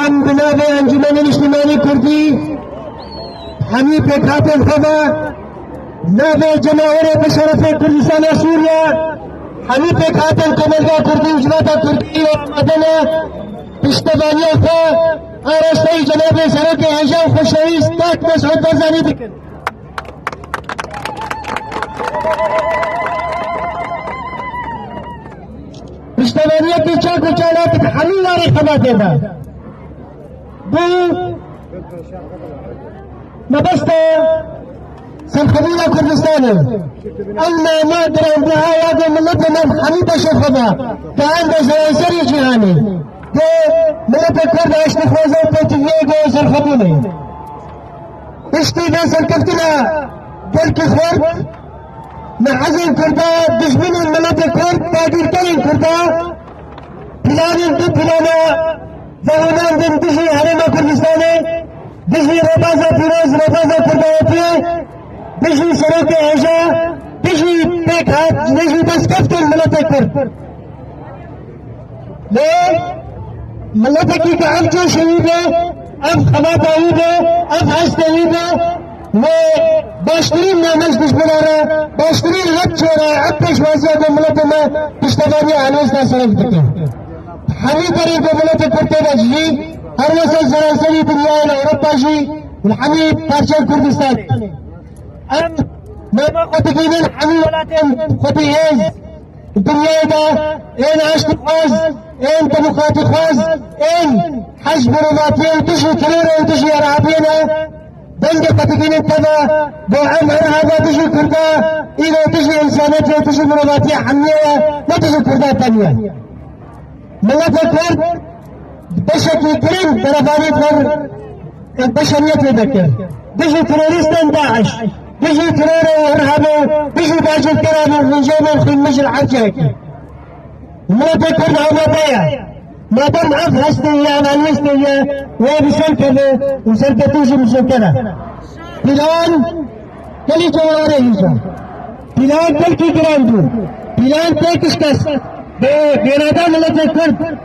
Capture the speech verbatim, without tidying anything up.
Em bi navê Encûmenê Niştimanî Kurdî hemî pêkhatên xwe ve, navê cemawerê bi şerefê Kurdistana Sûriye, hemî pêkhatên Komelga Kurdî û Civata Kurdî îro amade ne, piştevaniya xwe arasteyi cenabê Serokê Hêja û Xweşewîst Kak Mesûd Barzanî dikin. Piştevaniyekî çak û çalak hemî warê xebatê de bû mebesta serxwebûna Kurdistanê. Ew name giranbiha ya ku miletê me hemî beşê xwe de, di enda seranserê cîhanê, ku miletê Kurd aştîxwaza û pêtiviyê ku serxwebûnê. Piştî vê serkeftina gelkî xurt, me hezên Kurda, dijminên miletê Kurd, dagîrkerên Kurda, planên du plana vewanandin dijî Herêma Kurdistanê, dijî rêbaza pîroz, rêbaza Kurdayetiyê, dijî serokê hêja, dijî pêkhat, dijî destkeftên miletê Kurd. Lê miletekî ku ev coşê wî be, ev xebata wî be, ev hestê wî be, wê baştirîn name ji dijmina re, baştirîn red çêre, ev pêşwaziya ku miletê me piştevaniya helwesta serok dike. Hemî berê ku miletê Kurd tê de dijî, her wesa seranserî dinyayê li Ewropa jî, li hemî parçeyên Kurdistanê. Em name xwe digihînin hemî welatên xwedî hêz, Dinyayê de ên aştîxwaz, ên demokratîxwaz, ên hej mirovatiyê û dijî terorê û dijî irhabiyê ne. Dengê xwe digihînin teva, bo em irhaba dijî Kurda, îro dijî însanetê û dijî mirovatiyê hemiyê ye, ne dijî Kurda tenya. Miletê Kurd beşekî giring berevanî xwe beşeriyetê dike. Dijî terorîstên DAIŞ, dijî terorê û irhabê, dijî dagirkeran û rûniştên xwînmij li her cihekî. Miletê Kurd amade ye. Madem ev hestê ye, ev helwestê ye, wê bi ser keve û serketî jî bi ser keve. Plan gelî ceware hîja. Plan gelkî giran bû. Plan têk şikest. Bi, bi îrada miletê Kurd.